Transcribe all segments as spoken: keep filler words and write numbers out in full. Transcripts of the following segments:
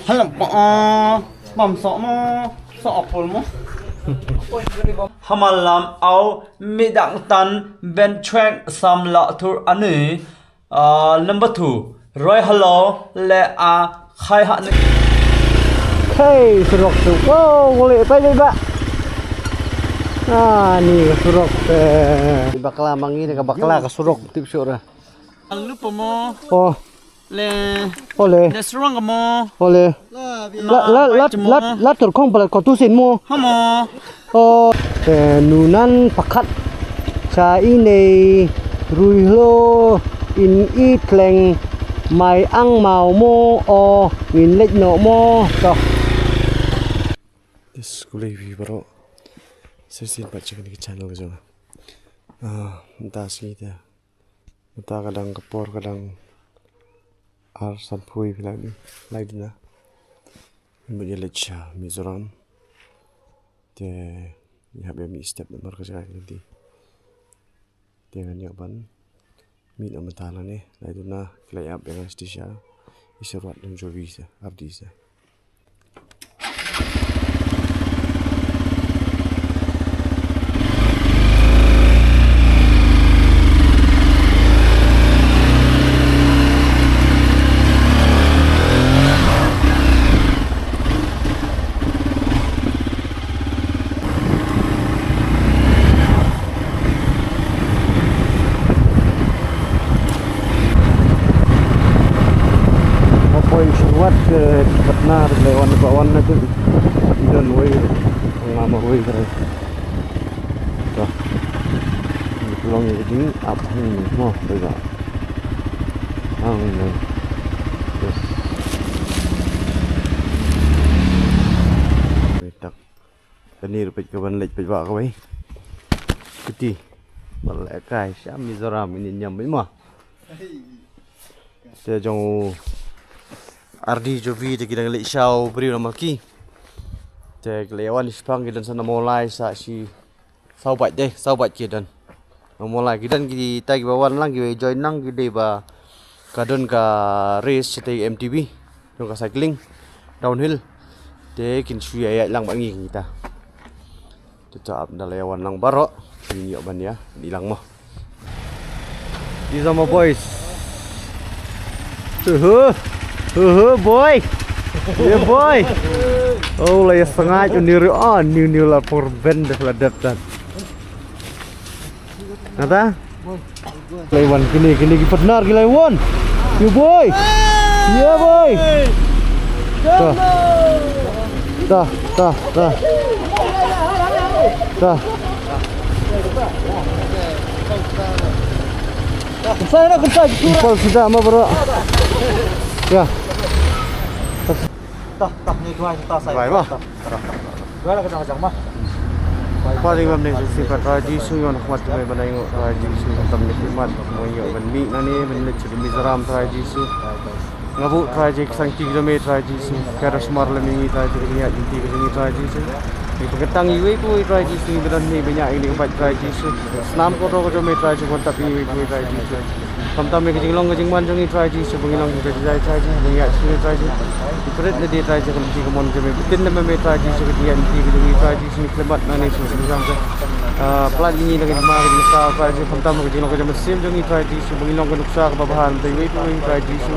Halam pa, ah, mam so mo, so apol mo. Hamalam au midang tan ben chweng sam la tur ani. Ah, number two, roi halo le a khai ha ni. Hey, surok tu. Wow, boleh pai pai ba. Ah, ni ka surok te. Bakla mangi ni ka bakla ka surok tip syura. Lupa mo. Oh. Le. Ole. Le surang ka mo. Ole. La la la la la tur khong palat ko tu sin mo. Ha mo. O. Te nunan pakhat. Cha i nei rui hlo in i tleng mai ang mau mo o ngin lek no mo to. This gulay view bro. Sir sin pat chicken ki channel ka jong. Ah, nta sini te. Nta kadang ka por kadang ar sampui phi lai ni lai dina. Mut ïa leit sha Mizoram. Te ïa hap ïa mih step namar ka jaka ka lynti. Te ngan ïa ban mih na mynta lane lai duna ki la ïap ïa ngan stisha. Isa ruat dang jovi sa ardi sa. Hapoi shuruat ke Patna le wan ba wan na tu. Don wei ngam wei kare. Ka. Ni pulang ni ding ap hang ni mo, bega. Hang ni. Yes. Tak. Kani ruh peit ka ban leit peit ba kawei. Kiti. Ba leh kai sha Mizoram ini ñiam beit mo. Te jong u ardi jovi te ki dang leit sha u briew na Malki. Te ki leit wan shipang ki dang sa na Mawlai sa shi saw bait de, saw bait ki dang. Na Mawlai ki dang ki tai ki ba wan lang ki ba join lang ki dei ba ka don ka race sha te M T B. Jong ka cycling downhill. Te kin shu ïaid lang bad ngi kita. Te ta ap da la ïa wan lang baroh. Kin ïoh ban ïa di lang mo. These are my boys. Uhu. Uhu, boy. Yeah, boy. Oh, la ïa sangait uni ri on. New, new la por ben deh la dep tan. Nata? Lai wan kini, kini ki partner ki lai wan. You boy. Yeah boy. Ta. Ta, ta, ta. Ta. Kensai na kensai. Impal sida ma bro. Ya. Ta, ta ni tuai ta sai. Bai ma. Kpa ding bam ding shisien pat Trai Jisu, ïa u nongkhmat jong me ban ai nguh Trai Jisu, khamtam ïa ki mat mo ïa ban mih nangne ban leit sha Mizoram Trai Jisu. Nga buh Trai Jisu ki sangti jong me Trai Jisu. Ka da sumar lem ïa ngi Trai Jisu, ka jingïaid lynti ka jong ngi Trai Jisu. Ngi pynkyntang iwei pa iwei Trai Jisu, ngi ba don hi ban ïaid ïa kane ka bike Trai Jisu. Snam ko ko jong me Trai Jisu, ban tap ïa iwei pa iwei Trai Jisu. Khamtam ïa ka jinglong ka jingman jong ngi Trai Jisu, ba ngin long ka jingïaid Trai Jisu, ba ngin ïaid shisha Trai Jisu. Ngi pynrit na dei Trai Jisu, ka lynti ka mon jong me. Pyntin na me Trai Jisu, ka jingïaid lynti ka jong ngi Trai Jisu, ngi khlem bat nangne sha shisha. Ah, pynlait ïa ngi na ka jingma ka jingsaw Trai Jisu, khamtam ka jinglong ka jingmynsiem jong ngi Trai Jisu, ba ngin long ka nuksa kaba bha na bynta iwei pa iwei Trai Jisu.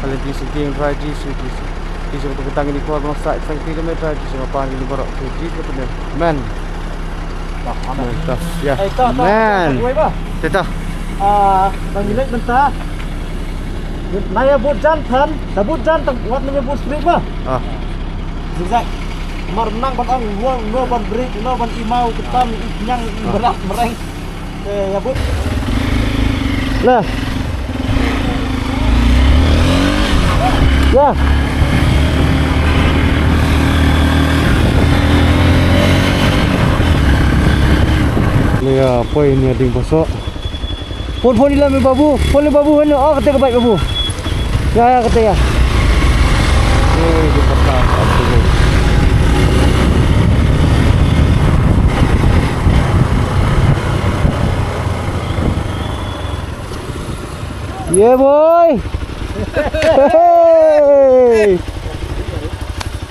Ka lynti sngewtieng Trai Jisu, Jisu. Jisu, ka pynkyntang ïa ngi khor ba ngin sa ïa ka sangti jong me Trai Jisu, nga pan ïa ngi baroh. Jisu ka pynïaid. Amen. Amen. Tah, ya. Eh, tah, tah. Amen. Tah, tah, tah. Ah, ba ngi leit mynta. Nai ïa bud jan than, da bud jan tang wat nai ïa bud street ma. Ah. Zigzag. Mar nang ban ong, no, no ban brake, no ban i maw, ketam, i kenyang, i berat, mereng. Eh, ïa bud. Nah. Ya. Ïa, poi ni ding baso. Phone, phone ila me babu. Phone le babu, hello. Oh, kata ka bike babu. Ya, ya, kata ya. Eh, dia patah. Yeah, boy. Hey.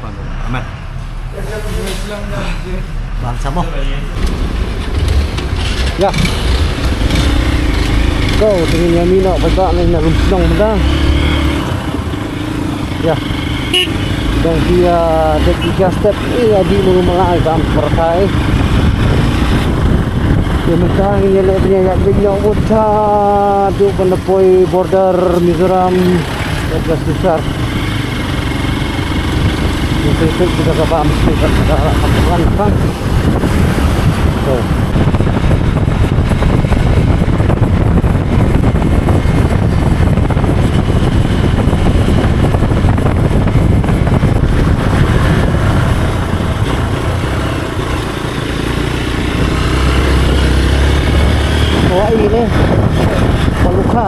Kong Ïa Kong. Amen. Bang samo. Ya. Ko, te ngin ïa mih noh paidbah na rum shnong mynta. Ïa. Dang ki, ah, dep ki gas step, eh, ïa dih mulu mala, eh, bam pyrthai. Ïa mynta ngin ïa leh bniah ïa dih noh mynta, duh ban da poi border Mizoram. Ïa gas susar. Ïa peit peit kita ka bam, peit kat ka rak ka pyrthai. Wah, ini. Waluka.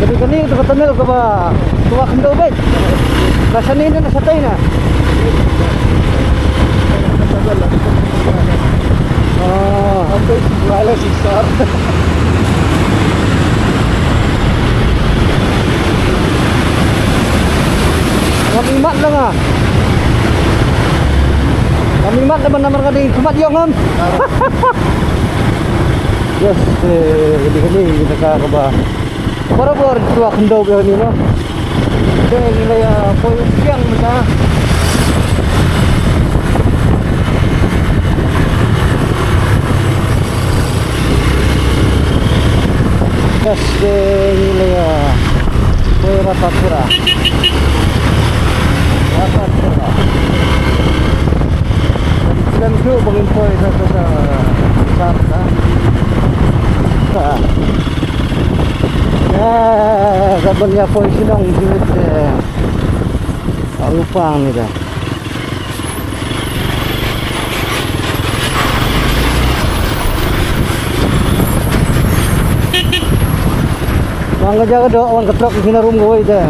Kane kane ka tamil kaba tuwa khyndew beit. Ka shane ne na shatei ne? Oh. Ngam imat lang ah. Ngam imat lang namar ka dei khmat ïong ngam. Yes, eh, kane kane ka ba. Barabor tuwa khyndew beit hangne mo. Te ngi la ïa poi Umkiang mynta. Yes, te ngi la ïa poi Ratatpura. Ratatpura. Khlem shuh ba ngin poi sa sa sa sa. Sa. Eh, ka ban ïa poi shnong jingmut, eh. Ka lupang ni da. Wan ka jaka doh, wan ka trok kine rum kawei da.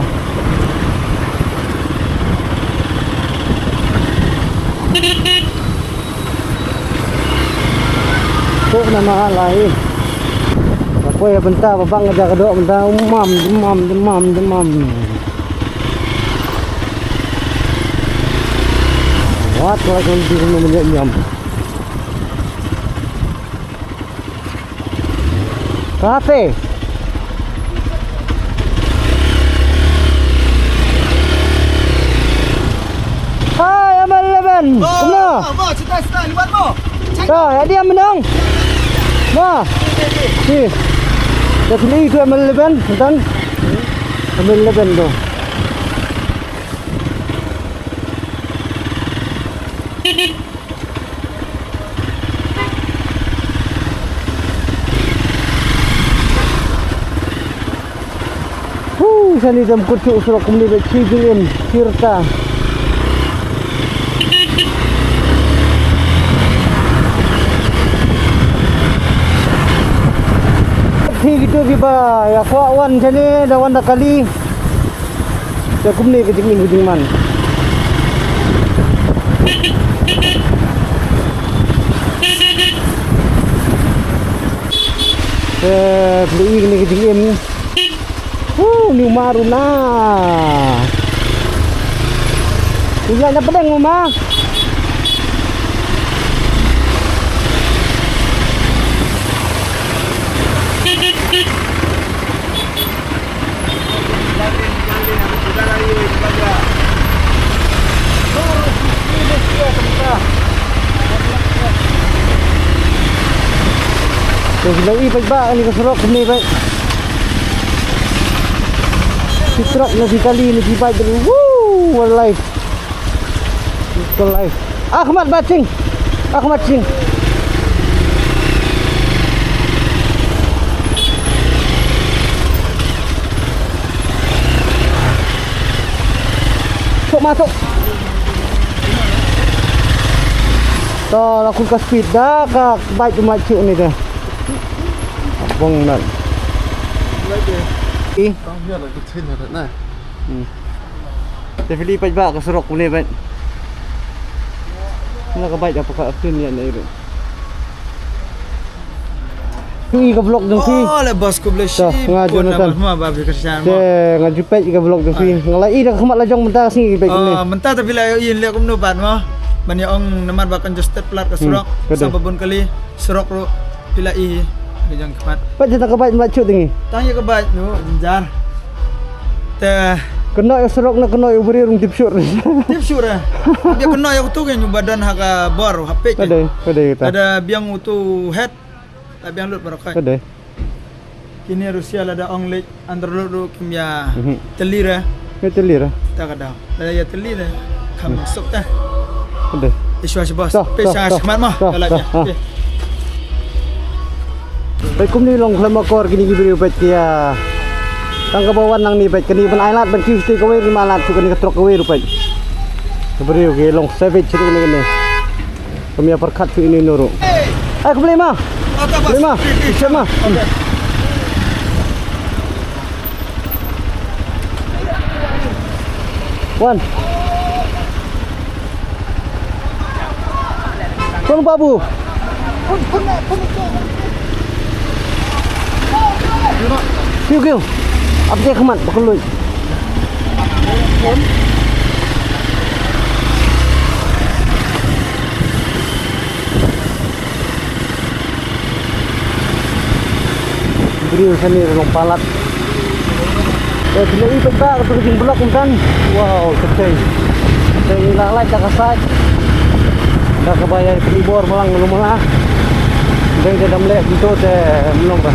Tuh na ma lai. Ba poi bynta ba bang ka jaka doh bynta, umam, umam, umam, umam. Wat la kan di rumah nyam. Kafe. Hai, Amal Leben. Kumno? Mo, mo, sita, sita, liwat mo. Ta, ïa dia menang. Ma. Si. Dah sini itu Amal Leben, tentang Amal Leben tu. Huh, shane te ym kut shuh surok kumne bad shi jingim, shi rta. Phi kito kiba ïa kwah wan shane da wan da kali. Te kumne ka jingim ka jingman. Te phi ïohi kane ka jingim. Hu, ni u ma ruh na. U ïaid na pdeng u ma. Te ngi la i paidbah kane ka surok kumne beit. Ki trok ne ki kali ne ki bike, woo, wildlife. Wildlife. Ahmad Baching. Ahmad Singh. Sok masuk. To, la khun ka speed da ka bike tu ma shu ni da. Bong na. I. Hmm. Te phi la i paidbah ka surok kumne beit. Na ka bike apa ka tun ïa ni beit. Ju i ka vlog jong phi. Oh, le boss, khublei shibun. Nga Jonathan. Te nga ju peit ka vlog jong phi. Nga la i da ka khmat la jong mynta ka sngi peit kumne. Mynta te phi la i leh kumno pat mo. Ban ïa ong namar ba congested palat ka surok. Sa ba bun kali surok ruh phi la i. Ka jong khmat. Pat jata ka bike mla chut ngi. Tang ïa ka bike no, jynjar. Te kynnoh ïa surok na kynnoh ïa u briew ruh tip shuh. Tip shuh eh. Ïa kynnoh ïa utu ke nyu ba don ha ka bor ha peit. Ka dei, ka dei ta. Lada biang utu het. La biang lut baroh. Ka dei. Kine Rusia lada ong leh underload ruh kim ïa tylli re. Ïa tylli re. Ta ka daw. Lada ïa tylli re. Kham suk ta. Ka dei. Ishwa shi boss. Peit sha khmat mo. Ka la ïa. Peit kumne long khlem akor kine ki briew peit ki ïa. Tang kaba wan nangne peit kane ban ai lad ban kiew sha kawei, kane ban ai lad sha kane ka trok kawei ruh peit. Ki briew ki long savage ruh kane kane. Kam ïa pyrkhat shuh ine ino ruh. Ai, khublei ma. Khublei ma. Khublei ma. Wan. Kong Babu. Kiew, kiew. Ap te khmat, ba kylluid. Briew shane ruh long palat. Eh, phi la i pat ba katu ka jingblok mynta. Wow, ka tei. Tei la lait da ka sait. Da kaba ïa pynbor balang lu mala. Dei da dam leh pinto te mlong ka.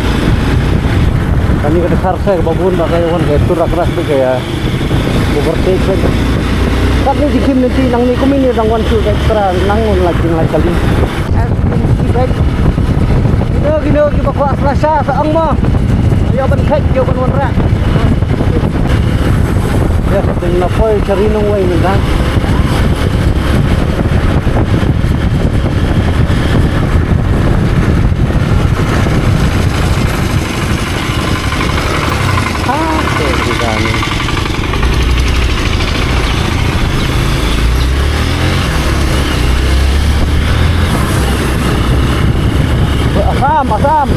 Kani ka dkhar sai kaba bun ba ka ïa wan ka tur rak rak ka ïa. Overtake bad. Kat ni jikhim nanti nangne kumne dang wan shuh ka extra nang ngun lait jing lait kali. Kino kino kiba kwah slasha sa ong mo. Ïa ban kheit ïa ban wanrah. Ïa sa ding na poi chari nong wei mynta. Ah, te kita ni. Assam, Assam.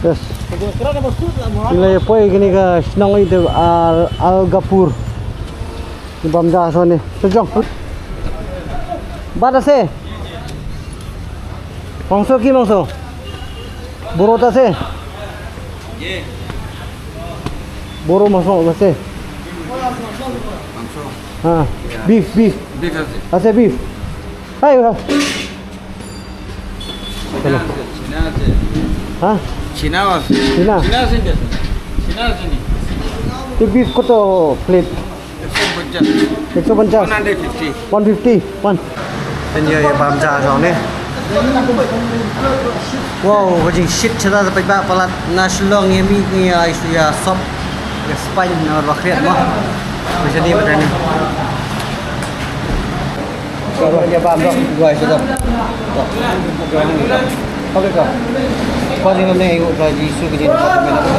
Yes. Ngi la ïa poi kane ka shnong ïa Al-, Algapur. Ngi bam ja sha ne. Te jong. Bat ase. Mangso ki mangso. Buro ta se. Buro mangso ta se. Ha. Beef, beef. Beef ase. Ase beef. Hai, ha. China ase, China ase. Ha? China ase. China. China ase, China ase ni. Te beef koto plate? Ekso ponchas. Ekso ponchas. One hundred fifty. One fifty. One. Ten ïa ïa bam ja jong ne. Wow, ka jingshit shata da paidbah palat na Shillong ïa mih ïa ïa sop ïa Spain na ba khriat mo. Ka jani ba dani. Ka ba ïa bam dok, guys, dok. Dok. Dok. Ka ba ka. Ka jingim ne ngi Trai Jisu ka jingim ka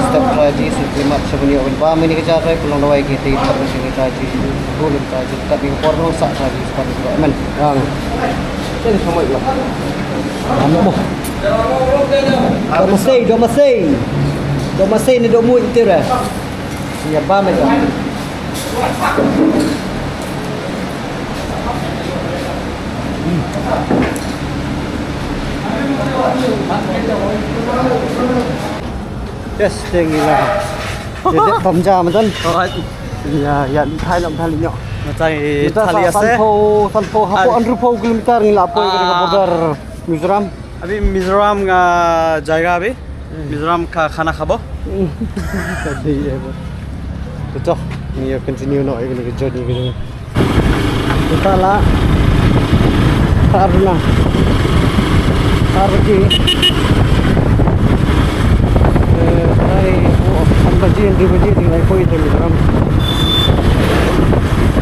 step Trai Jisu ki mat sha bani wan bam ini ka ja Trai pynlong dawai ki ti mat sha ki Trai Jisu. Bun Trai Jisu tat ni por nong sa Trai Jisu pan Jisu. Amen. Amen. Ini semua itu. Amen. Domasei, domasei. Domasei ni domu itira. Ïa bam ïa. Yes, thank you lah. Jadi pam jam kan? Alright. Ïa, ïa, thai lam thai nyo. Macam thali ase. Sanpho, sanpho, hapo andru pho kilometer ngi la poi ka border Mizoram. Abhi Mizoram ka jaiga abhi. Mizoram ka khana khabo. Tadi ya. Betul. Ni ya continue no ini ke journey ke. Kita lah. Karna. Karna. Eh, try, oh, sampai jin di biji di lai koi di Mizoram.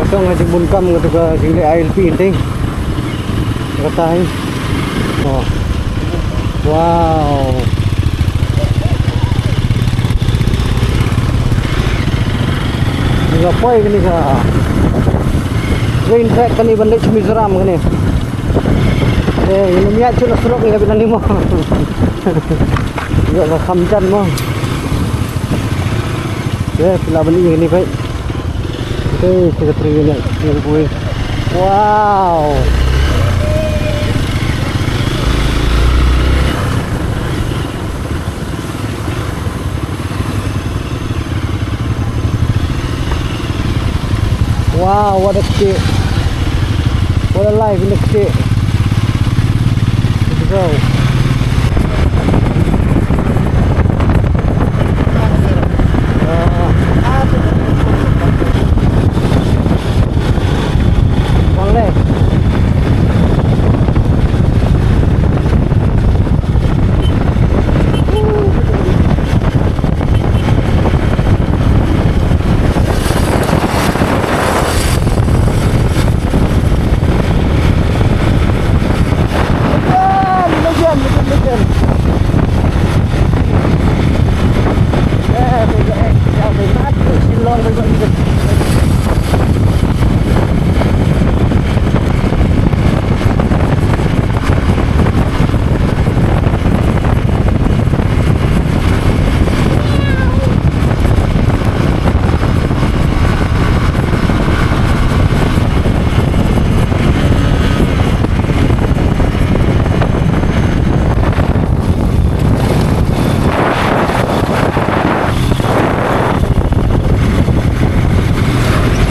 Kosong aja bunkam ketika jingli I L P inting. Kata hai. Oh. Wow. Nga poi kane ka train track kane ban leit sha Mizoram kane. Eh, ngin ym ïaid shuh na surok, ngi la bit nangne mo. Ïa ka kham jan mo. Eh, phi lah ban ïohi kane beit. Te, te ka train kane, kane ka poi. Wow. Wow, what a state. What a life in the state. Let's go. Ah. Bang leh.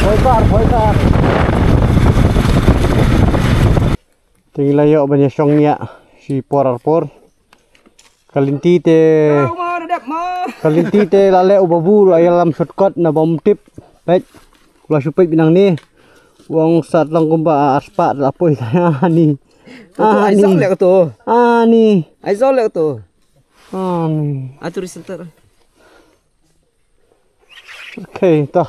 Phoikar, phoikar. Te ngi la ïoh ban ïa shong ïa shi por ar por. Ka lynti te, ka lynti te la leh u babu, la ïalam shortcut na bym tip. Peit. La shu peit beit nangne. U ong sat lang kumba ar spah la poi. Ani. Ani. Ai zol leh to. Ani. Ai zol leh to. Ani. Atu ri center. Okay, to.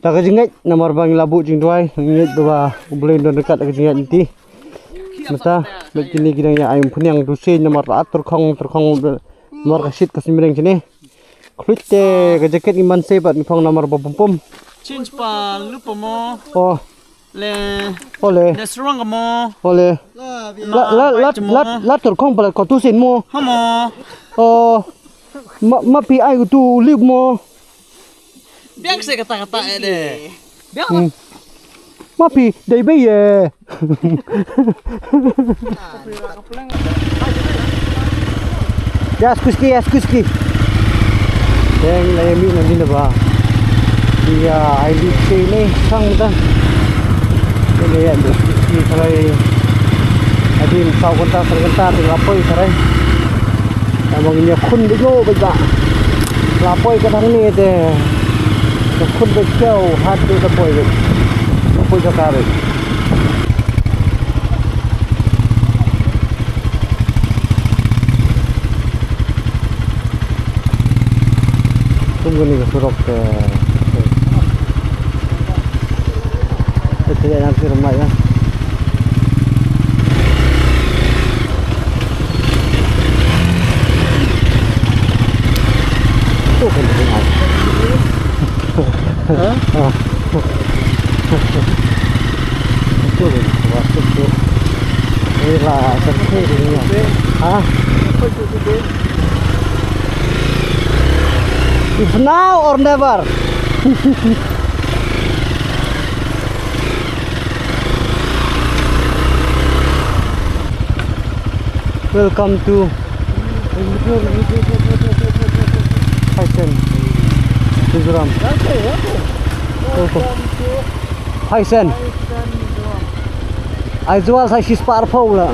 Da ka jingngeit namar ba ngi la buh jingduwai, ngeit ba U Blei un don ryngkat da ka jingngeit lynti. Mynta bad kine ki dang ïa ai umphniang dusieñ namar la at tyrkhong tyrkhong namar ka shit ka sngi bneng shane. Khluit te ka jaket ngi man sei bad ngi phong namar ba pum pum. Change pa lu pa mo. Oh. Le. Ole. Le strong ka mo. Ole. La la la la la tyrkhong palat ko tu sin mo. Ha mo. Oh. Ma ma phi ai tu lip mo. Biang se kata kata eh de. Biang. Hmm. Ma phi dei bei eh. Ya, skuski, ya, skuski. Deng la yami na dina ba. Ya, ai di se ni sang ta. Ini ya, skuski tharai. Adin saw kynta, saw kynta, te la poi tharai. Namar ngi ïa khun beit noh beit ba. La poi ka thang ni te. Ka khun beit kew hat te ka poi beit. Ka poi ka ka beit. Kum kane ka surok te. Te te nang sirmai ya. Ha? It's now or never. Welcome to Phaisen, Mizoram. Welcome to Phaisen. Aizawl sa shi spah arphew la.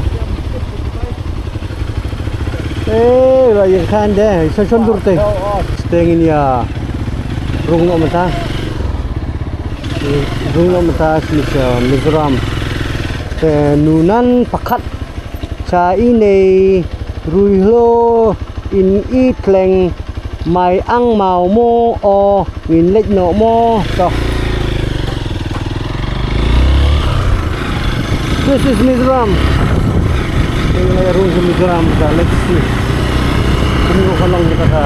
Eh, ba ïa khan de, sa shon dur te. Steng in ïa rung noh mynta. Rung noh mynta sha Mizoram. Te nunan pakhat. Sa ine ruh lo in i tleng mai ang mau mo o ngin leit noh mo to. This is Mizoram. Ngin leit rung sha Mizoram ta, let's see. Kumno ka long kata ka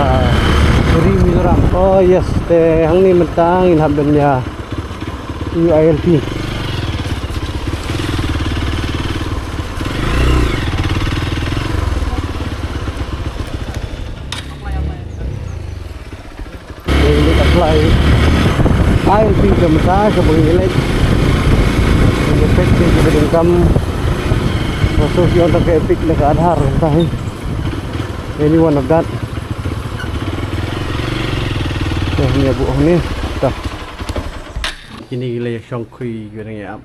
ri Mizoram. Oh yes, te hangne mynta ngin hap ban ïa ïa I L P. Te ngi apply I L P ka mynta kaba ngi leit. Ngi peit ki ba donkam. Nga sngewsih ong tang ka Epic ne ka Aadhaar mynta hi. Any one of that. Te ngi ïa buh hangne. Ta. Kine ki la ïa shong khui ki ba dang ïa ap.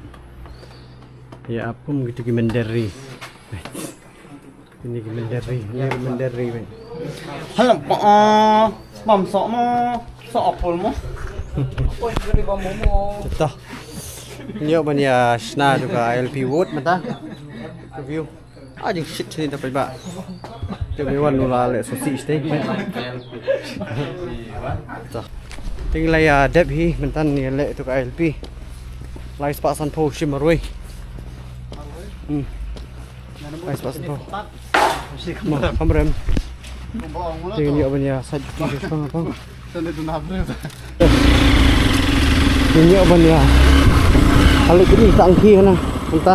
Ïa ap kum kito ki mynder ri. Ini ki mynder ri, ini ki mynder ri, men. Halam pa, ah, bam sok mo, sok apol mo. Oi, beri bam mo. Tah. Nyo ban ïa shna tu ka I L P vote mynta. Ka view. Ah, jing shit sini dapat ba. Tu me wan nula le sosi stay. Tah. Ting la ïa dep hi mynta ïa le tu ka I L P. Lai spah sanphew shim marwei. Hmm. Ai, spas to. Mo, kamrem. Tingin ïa ban ïa side ki shong pang. Tingin ïa ban ïa. Hali kini sangki hana. Mynta.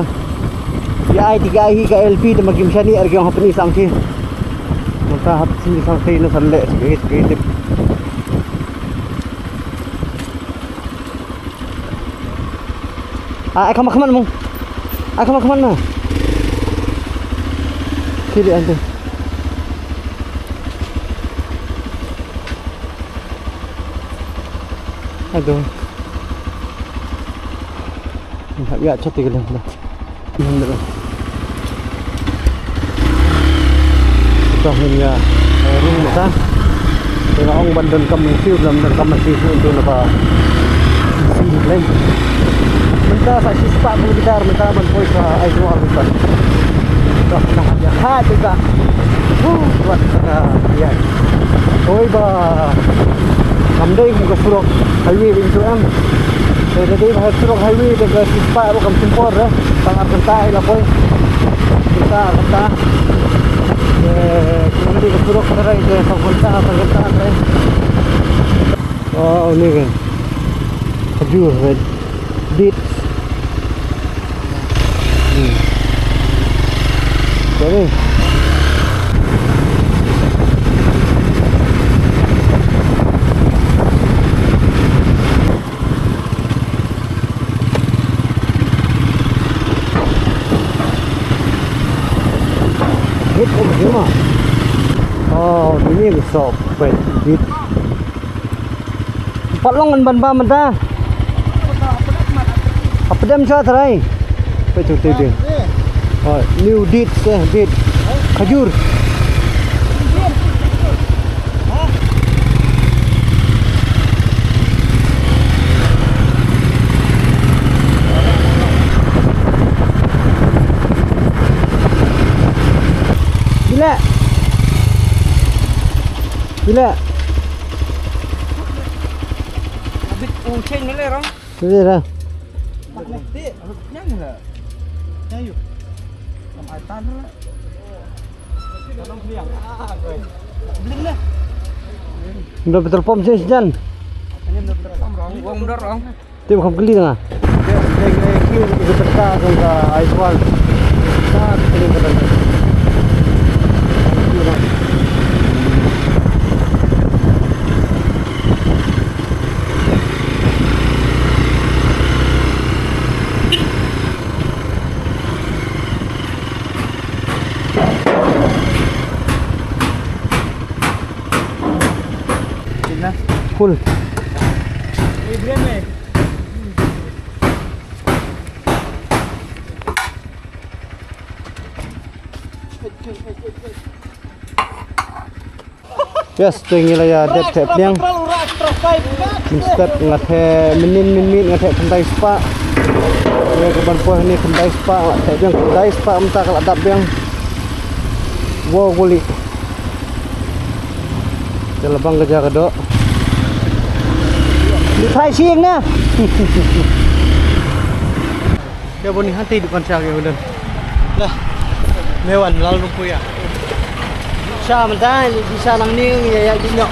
Ïa ai tiga ai hi ka I L P te ma kim shani ar ki ong hapni sangki. Mynta hapni sangki na san le tiga ai tiga ai tip. Ah, ai, come on, come on, mo. Ai, come on, come on, mo. Kiri ante. Aduh. Ïa, ïa, chati ka lem. Alhamdulillah. Kita hanya, eh, room mynta. Tengah ong ban donkam issue, dalam donkam issue tu napa isi lain. Mynta sa shi spah kilometer mynta ban poi ka Aizawl mynta. Dah, dah, ya, ha, juga. Huh, buat, ah, ya. Oi, ba. Kam dei kum ka surok highway byn tu em. Te da dei ba surok highway te ka shispah ruh kam shim por re. Tang ar kynta ïa la poi. Kynta ar kynta. Te kam dei ka surok trai te saw kynta saw kynta trai. Oh, ni kan. Khajur kan. Dates. Hmm. Sorry. Hit over here, ma. Oh, ini besok. Wait, hit. Pat long ngan ban bam mynta. Hapdem sha trai. Peit tu tu tu. Oh, new dates, eh, date. Khajur. Bila? Bila? Abit u chen ni le rong. Ni le rong. Ndo petrol pump sini sejan. Wang ndo rong. Tim kham kali tengah. Full. Yes, te ngi la ïa dep theh pliang. Mynstep nga theh mynnin mynmiet nga theh khyndai spah. Ïa ka ban poi hangne khyndai spah, nga theh biang khyndai spah mynta ka la dap biang. Wow, kuli. Te la bang ka jaka doh. Ni phai sing na. Ïa boni hati dukan siang ïa udan. Lah. Mewan lal rupu ïa. Sha mynta, di sha nangne ngi ïa ïa di ñiuh.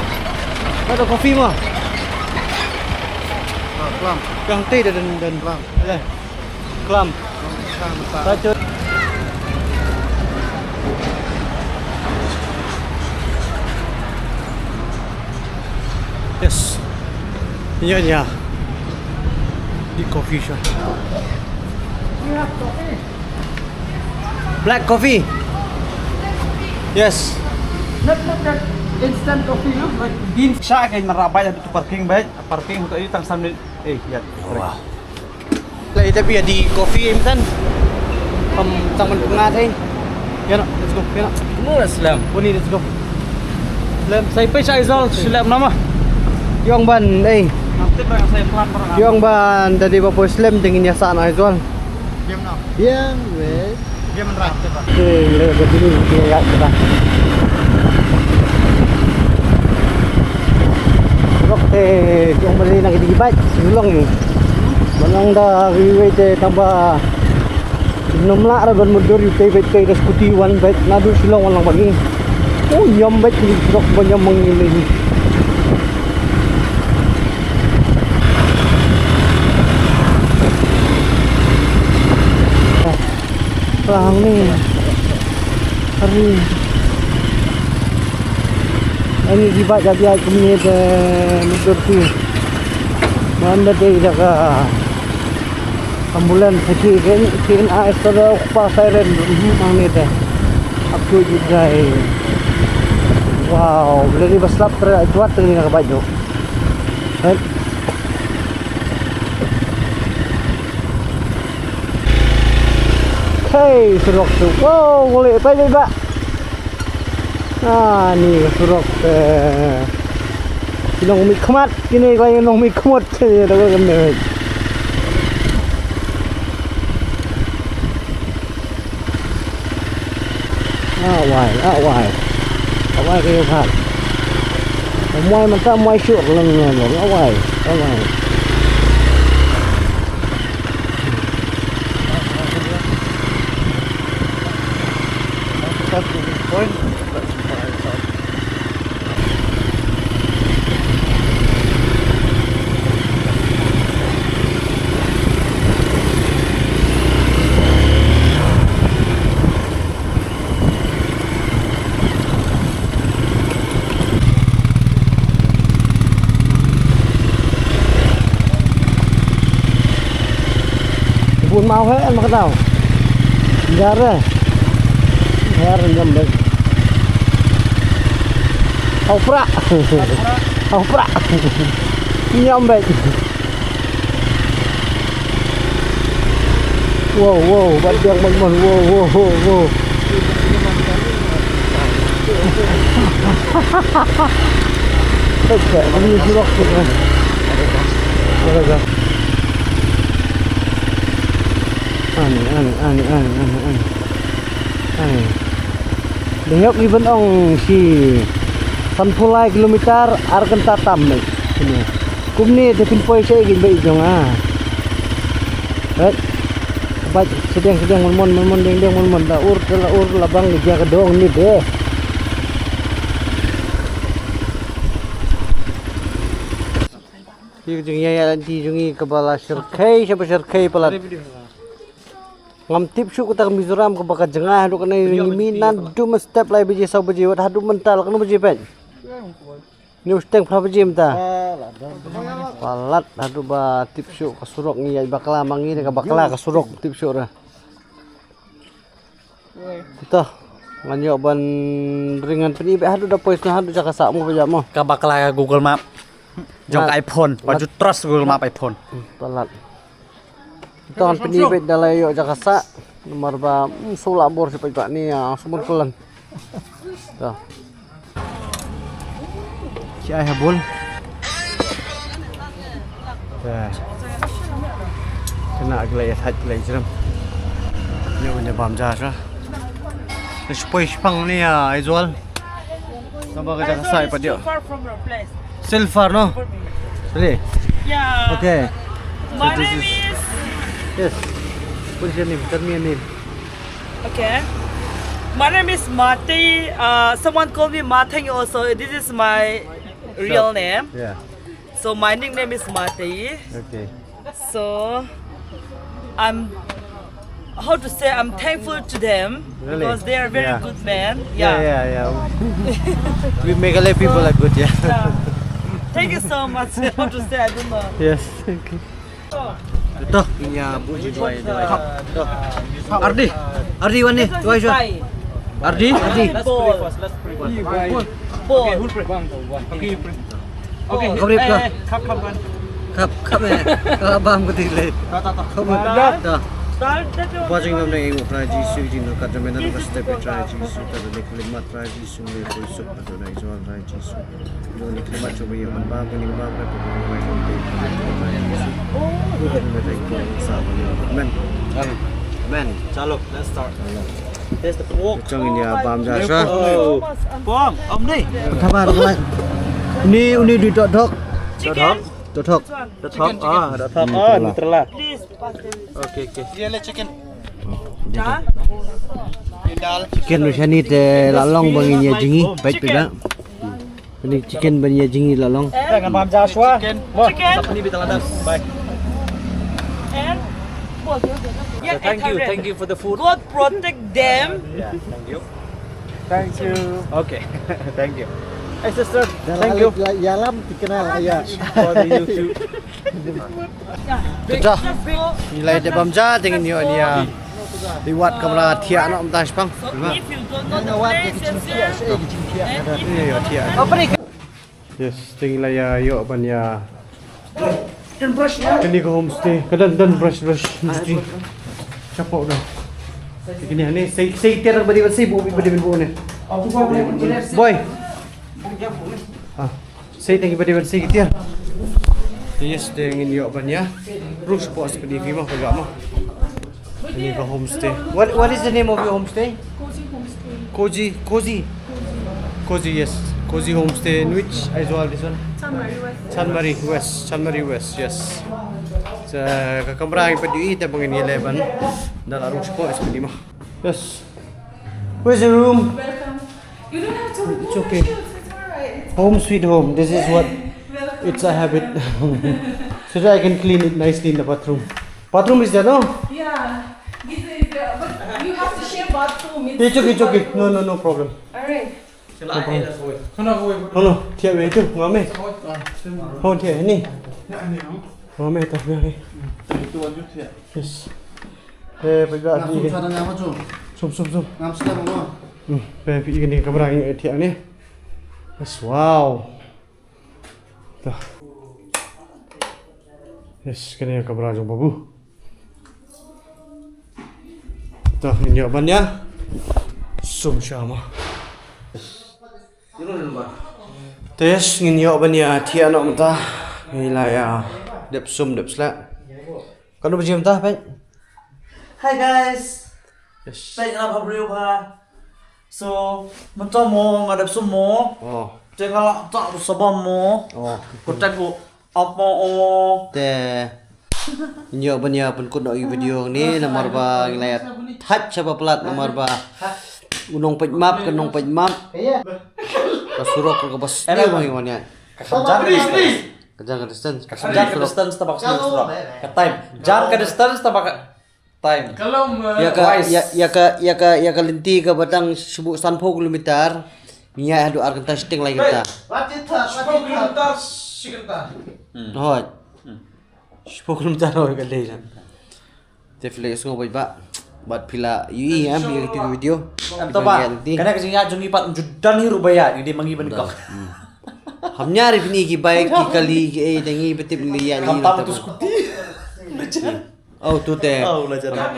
Ka da coffee mo. Klam. Ka hangtei da dang dang. Klam. Leh. Klam. Sha mynta. Yes. Nya nya. Di coffee sha. Black coffee. Yes. Not, not that instant coffee, no? Like beans. Sha ka mara bai ha tu parking bai. Parking tu tang samne. Eh, ya. Wow. Lah, ita biar di coffee im tan. Pam tang man punga thai. Ya no, let's go. Ya no. Mula selam. Buni, let's go. Selam. Sai pai sai zol selam nama. Yong ban, eh. Nanti barang saya pelan barang. Yong ban, tadi bapo selam dingin ya sana zol. Diam no. Diam, weh. Diam rat. Eh, le ba dini dia ya kita. Rok te jong bali na ki bike, long ni. Manang da highway te tamba Nym lah ra ban mundur ïa u tei beit tei da scooty wan beit naduh Shillong wan lang bad ngi. Oh, ïam beit ngi surok ba ïam ma ngi lei. Lang ni. Hari. Ani di ba jadi ai kumne de mundur tu. Manda dei da ka Ambulance, ki, ki, ki, ah, esta da pa siren, mhm, ang ni te. Aku juga, eh. Wow, bila ni baslap ter-, juat tengah ka baju. Eh. Hey, surok tu. Wow, boleh, bye, bye, bye. Ah, ni ka surok, eh, ki nongmihkhmat, kine ki nongmihkhmat, kine da ka mihkhmat. Ah, wai, ah, wai. Ah, wai ka ïa phat. Mwai mynta mwai shuh, lang, lang, lang. Ah, wai, ah, wai. Bun mau he, ma ka dau. Jar eh. Her nyam dei. Au pra. Au pra. Nyam dei. Wow, wow, bat biang man man, wow, wow, wow, wow. Pek, pek, ini surok tu kan. Ada dah. Ani, ani, ani, ani, ani, ani. Ani. Dayok iban ong shi sanphew lai kilometer ar kynta tam ni. Sini. Kumne te phin poi sha ïing ba i jong ah. Right. Ba sdang sdang mon mon mon mon deng deng mon mon da ur da la ur la bang ja ka dong ni de. Ïa ka jingïaid lynti jong ngi kaba la shyrkhei, shaba shyrkhei palat. Ngam tip shuh kata ka Mizoram kaba ka jngai haduh kane, ngi mih naduh mynstep lai baje saw baje wat haduh mynta la kano baje peit. Ngi u steng phra baje mynta. Palat haduh ba tip shuh ka surok ngi ïaid bakla ma ngi ne ka bakla ka surok tip shuh ra. Ito, ngan ïoh ban ring ngan pyni beit haduh da poi sna haduh jaka sah mo ba ïa mo. Ka bakla ka Google Map. Jong ka iPhone, ba ju trust Google Map iPhone. Palat. Ito ngan pyni beit da la ïoh jaka sah. Namar ba, mm, sula bor shi peit ba ni ïa, sumur kulan. Ito. Ki ai ha bul. Te. Kane ki la ïa thait ki la ïa jrem. Ïa u ne bam ja sha. Te shipoi shipang ne ïa Aizawl. Tang ba ka jaka sah pat ïa. Still far, no? Really? Yeah. Okay. So my name is, yes. What is your name? Tell me your name. Okay. My name is Matei. Uh, someone call me Mateng also. This is my real name. Yeah. So my nickname is Matei. Okay. So I'm, how to say, I'm thankful to them Really? Because they are very Yeah. Good men. Yeah, yeah, yeah. We Meghalaya people are good, yeah. Yeah. Thank you so much. How to say, I don't know. Yes. Okay. Ito, inya buji dua dua. Ardi, Ardi wan ni, dua dua. Ardi, Ardi. Ball. First, let's pray. Ball. Okay, who pray? Bang, one. Okay, you pray. Okay, Kau beri eh, kau. Eh, cup, cup, one. Kap, kap eh. Kap bam kau tilai. Kau dah. Start. Pwa jing ngam dang ingu Trai Jisu jing nang kat jamin nang bas tepe Trai Jisu kat dek lima Trai Jisu ngi pun suk atu nang Israel Trai Jisu. Ngi ni khmat cuba ya man bam ngi bam kat pun ngi Trai Jisu. Amen. Amen. Chalo, let's start. There's the pork. Chong ini ya bam ja sha. Oh, pork, om ni. Tama ni. Ni uni di dok dok. Chicken. Dok dok. This one. The top, ah, the top, Hmm, ah, Nutella. Nutella. Please pass them. Okay, okay. Huh? Chicken ru shani te la long bang inya jingi. Baik pega. Ini chicken bang inya jingi la long. Jangan paham Joshua. Chicken. Ini bita ladak. Bye. And Thank you, thank you for the food. God protect them. Yeah, thank you. Thank you. Okay, thank you. Hey sister, thank you Yalam dikenal ya. for the YouTube. Dah. Nilai de bam ja teng ni ya. Liwat kamera thiah nak mentah sepang. So if you don't know the place, and Ni ya thiah. Apa ni? Yes, teng la ya yo ban ya. Kani ka homestay, ka dan dan brush brush mesti. Chapo dah. Kini ni sei sei tiar badi ban sei bu badi ban bu ni. Boy. Ah, sei teng badi ban sei tiar. Yes, teng in yo ban ya. Rush po seperti ni mah pegak mah. Ini ka homestay. What what is the name of your homestay? Cozy Homestay. Cozy, Cozy. Cozy, yes. Cozy Homestay in which Aizawl this one? Chanmari West. Chanmari West, Chanmari West, yes. Sa ka kamra ngi pat ïohi te ba ngin ïaleh ban da la rung spot is pynima. Yes. Where's the room? Welcome. You don't have to remove It's okay. the shoes. It's alright. Home sweet home. This is what Welcome. It's a habit. So that I can clean it nicely in the bathroom. Bathroom is there, no? Yeah. This is the, but you have to share bathroom. It's okay, it's okay. No, no, no problem. Alright. No, no. Tiap hari tu, ngam eh. Oh, tiap ni. Ngam eh, tak biar eh. Yes. Eh, pegang ni. Sum, sum, sum. Hmm, pe pi ni kamera ni tiap ni. Yes, wow. Dah. Yes, kane ka kamra jong babu. Dah, ngin ïoh ban ïa sum sha ma. Te yes, ngin ïoh ban ïa thiah noh mynta. Ngi la ïa dep sum dep sleh. Kano ba jia mynta, peit? Hi guys. Yes. Peit nga la pha briew pha. So mynta mo nga dep sum mo. Oh. Te nga la tak tu sabam mo. Oh. Ko tak ko apa o. Te ngi ïoh ban ïa pynkut noh ïa u video ni namar ba ngi la ïa thait shaba palat namar ba u nongpeit map ka nongpeit map. Ka surok ka bas ni bang ïa wan ïa. Ka kham jam ka distance. Ka jam ka distance. Ka kham jam ka distance ta bak sini surok. Ka time. Jam ka distance ta bak time. Ïa ka ïa ïa ka ïa ka ïa ka lynti ka batang shibun sanphew kilometer. Ngi ïa haduh ar kynta shiteng lai kynta. Hoi. Shiphew kilometer hoi ka dei jan. Te phi la sngew bad ba bad phi la ïohi em ïa kito ki video. Em to ba. Kane ka jingïaid jong ngi pat ju dang hi ruh ba ïaid ngi dei ma ngi ban kok. Ham ñiar phi ni ki bike ki kali ki ei te ngi ba tip ngi ïaid. Kam tam tu scooty. Oh tu te. Oh la jana.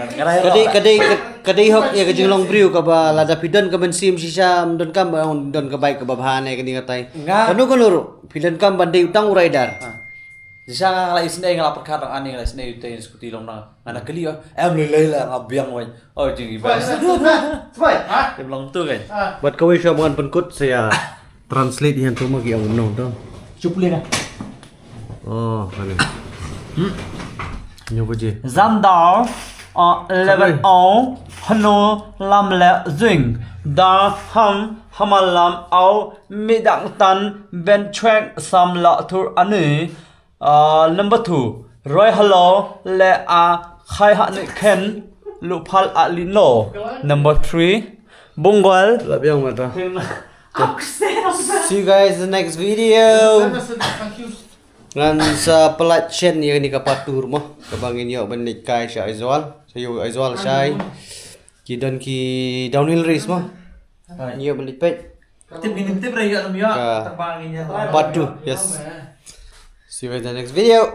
Ka dei ka dei ka dei hok ïa ka jinglong briew kaba lada phi don ka mynsiem shisha ym donkam ba don ka bike kaba bha ne kane katai. Kano kano ruh phi donkam ban dei tang u rider. Shisha nga la isynei nga la pyrkhat dang ani nga la isynei u te scooty long na nga na kali em lei lei la nga biang wai. Oh jing i bas. Em long tu kan. Bad kawei shuwa ba ngan pynkut sa ïa translate ïa tu ma ki ong no to. Chup le na. Oh, kane. Nyo baje. Zam dal. Eleven o. Hano lam le zwing da ham hamalam au midang tan ben chweng sam la thur ani. Uh, number two, Roy Halo le a khai ha ni khen luphal a lino. Number three, Bungwal. Lap yang mata. See you guys in the next video. Ngan sa pynlait shen ïa kane ka part two mo. Kaba ngin ïoh ban leit kai sha Aizawl. Sa ïoh Aizawl shai. Ki don ki downhill race mo. Ngin ïoh ban leit peit. Tip ngin tip re ïoh lam ïoh. Ka Tang ba ngin ïa part two. Yes. See you guys in the next video.